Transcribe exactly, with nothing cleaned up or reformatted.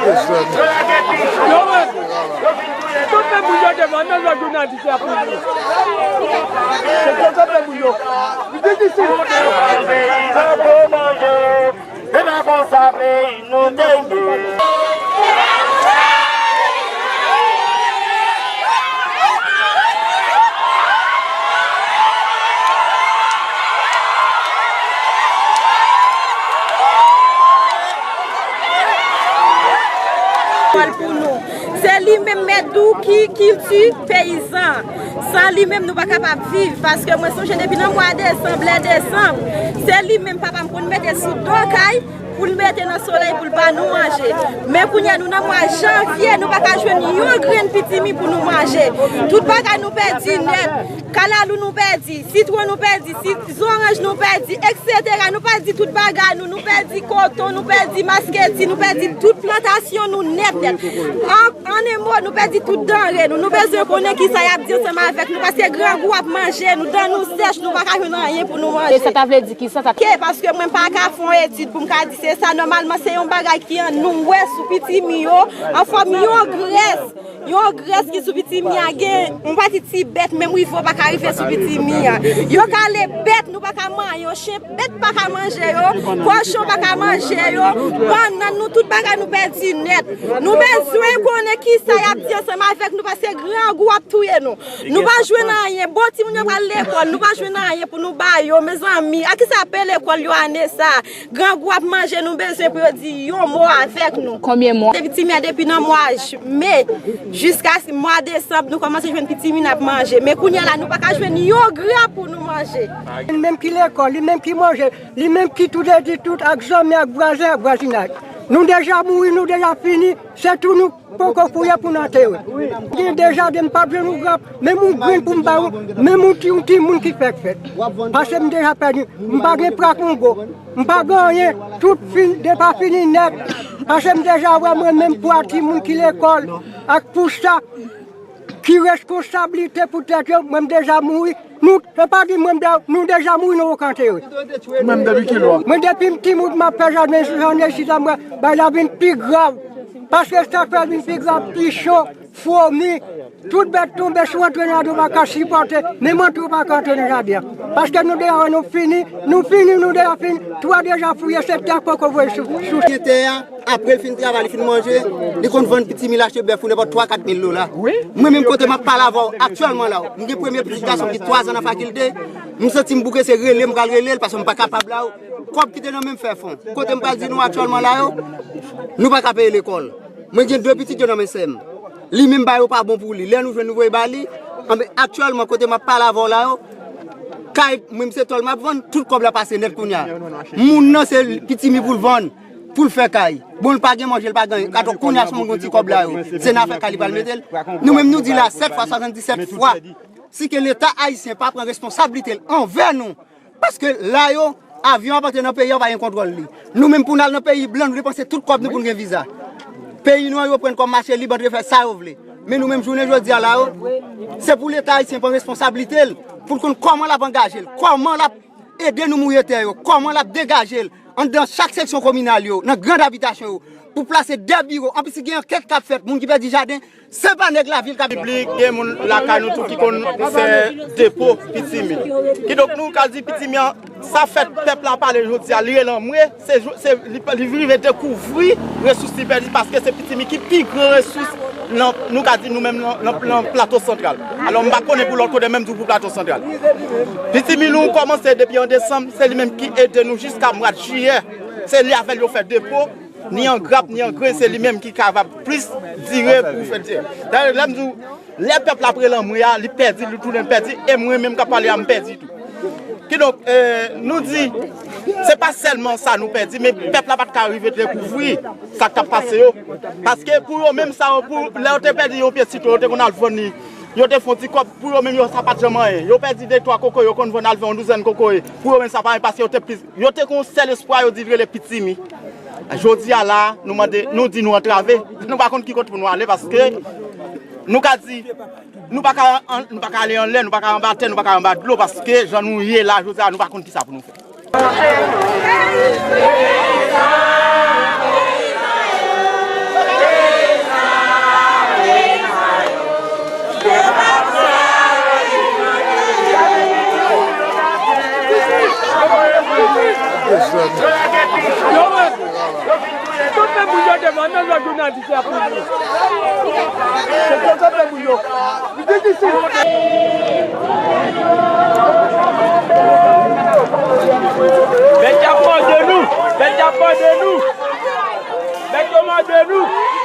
Yo, men, tout pèp moun yo devan, men lòt jounalis la pou nou. Se konsa pèp moun yo. Vin isi. Se pa konsa peyi nou te ye. Pou nou. Se li menm mèt di w ki kilti peyizan. San li menm, nou pa kapab viv. Paske mwen sonje depi nan mwa desanm, lè desanm, se li menm papa m konn mete sou do kay pou l mete nan solèy pou l ba nou manje. Men kounye a, nou nan mwa janvye, nou pa ka jwenn yon grenn pitimi pou nou manje. Tout bagay nou pèdi nèt. Kalalou nou pèdi, sitwon nou pèdi, si-, zoranj nou pèdi, etsetera. Nou pèdi tout bagay nou. Nou pèdi koton, nou pèdi masketi, nou pèdi tout plantasyon nou nèt, nèt. An, an en mo, nou pèdi tout danre nou. Nou bezwen konnen kisa y ap di ansanm avèk nou, paske grangou ap manje nou, dan nou sèch, nou pa ka jwenn anyen pou nou manje. E sa ta vle di kisa sa? Ke, paske mwen pa ka fè yon etid pou m ka di se sa. Nòmalman, se yon bagay ki an nou wè sou pitimi yo, an fòm yon grès. Yon grès ki sou pitimi a gen yon pati ti bèt, menm rive yo pa ka rive sou pitimi a. Yo kale bèt, nou pa ka manyen yo, chen bèt pa ka manje yo, kochon pa ka manje yo, bannann nou, tout bagay nou pèdi nèt. Nou bezwen konnen kisa y ap di ansanm avèk nou, paske grangou ap touye nou. Nou pa jwenn anyen. Bon, timoun yo pral lekòl, nou pa jwenn anyen pou nou ba yo. Mezanmi, a kisa ape lekòl yo ane sa? Grangou ap manje, nou bezwen pou yo di yon mo avèk nou. Konbyen mwa? Depi pitimi a, depi nan mwa j-, me, jiska mwa desanm, nou kòmanse jwenn pitimi n ap manje. Men kounye a la, nou pa ka jwenn yon grenn pou nou manje. Li menm ki lekòl, li menm ki manje, li menm ki tout eti tout ak zanmi, ak vwazen, ak vwazinaj. Nou deja mouri, nou deja fini, se tou nou poko fouye pou n antere. Gen deja de m p ap jwenn yon grenn, menm yon grenn pou m ba ou, menm yon ti, yon timoun ki fèk fèt. Paske m deja pèdi, m pa gen prak yon go. M pa gen anyen, tout fin, depa fini nèt. Paske m deja wè mwen menm pou a timoun ki lekòl, ak pou sa ki reskonsablite pou tèt yo, mwen m deja mouri. Nou, se pa di mwen m de-, nou deja mouri, nou poko antere. Ou menm depi kilè? Mwen depi m timoun m ap fè jaden sou jaden chita m wè bagay la vin pi grav. Paske sa k fè l vin pi grav, pichon, fomi, tout bèt tonbe sou antre nan jaden yo pa ka sipòte, menm antre yo pa ka antre nan jaden an. Paske nou deja wè nou fini, nou fini, nou deja fini, twa deja fouye, se tè poko voye sou, sou. Fouye tè a, apre l fin travay, li fin manje, li konn vann pitimi l achte bèf pou nenpòt twa, kat mil dola. Mwen menm kote m ap pale avè w aktyèlman la, m gen premye pitit gason ki twazan nan fakilte, m santi m bouke, se rele m pral rele l paske m pa kapab la. Kòb ki te nan men m fè fon. Kote m pral di nou aktyèlman la yo, nou pa ka peye lekòl. Mwen gen de pitit yo nan men sè m. Li menm ba yo pa bon pou li. Lè nou jwenn nou voye ba li, anben aktyèlman kote m ap pale avè w la yo, kay mwen se tòl m ap vann, tout kòb la pase nèt kounye a. Moun nan se pitimi pou l vann, pou l fè kay. Bon, l pa gen manje, l pa gen anyen. Gadon kounye a si moun gon ti kòb la yo, se nan afè kay li pral mete l. Nou menm nou di la sèt fwa, swasanndisèt fwa, si ke Leta ayisyen pa pran responsablite l anvè nou, paske la yo, avyon ap antre nan peyi a, pa gen kontwòl li. Nou menm pou n al nan peyi blan, nou depanse tout kòb nou pou n gen viza. Peyi nou an, yo pran kòm mache lib, antre fè sa yo vle. Men nou menm jounen jodi a la yo, se pou Leta ayisyen pran responsablite l, pou l konn kòman l ap angaje l, kòman l ap ede nou mouye tè yo, kòman l ap degaje l anndan chak seksyon kominal yo, nan gran abitasyon yo, pou plase de biwo. Anplis, si gen ankèt k ap fèt, moun ki pèdi jaden, se pa nèg lavil k ap. Piblik, gen moun lakay nou tou ki konn fè depo pitimi. Kidonk, nou ka di pitimi an, sa fèt pèp la pale jodi a, li rele anmwe, se, se, li, li rive dekouvri resous li pèdi, paske se pitimi ki pi gran resous nan, nou ka di nou menm nan, nan, nan Plato Santral. Alò, m pa konnen pou lòt kote, men m di w pou Plato Santral. Pitimi nou kòmanse depi an desanm, se li menm ki ede nou jiska mwa jiyè. Se li avè l yo fè depo, ni an grap, ni an grenn, se li menm ki kapab plis dire pou fè dire. Dayè, lè m di w, lè pèp la ap rele anmwe a, li pèdi, li tounen pèdi, e mwen menm k ap pale a, m pèdi tou. Kidonk, eh, nou di, se pa sèlman sa nou pèdi, men pèp la pa t ka rive dekouvri sa k t ap pase yo. Paske pou yo menm sa yo, pou, lè yo te pèdi yon pye sitwon, yo te konn al vann li. Yo te fè yon ti kòb, pou yo menm yo, sa pa t janm anyen. Yo pèdi de twa kokoye, yo konn vann al vann yon douzèn kokoye. Pou yo menm sa pa anyen, paske yo te plis, yo te gen yon sèl espwa, yo di l rele pitimi. Jodi a la, nou mande, nou di nou antrave. Nou pa konn ki kote pou nou ale, paske nou ka di, nou pa ka an, nou pa ka ale anlè, nou pa ka anba tè, nou pa ka anba dlo, paske jan nou ye la, jodi a, nou pa konn kisa pou nou fè. Peyizan, peyizan, peyizan, Yo, wè. Tout pèp moun yo devan, menm lòt jounalis la pou nou. Se konsa pèp moun yo. Li difisil. Bèt y ap mòde nou. Bèt y ap mòde nou. Bèt yo mòde nou.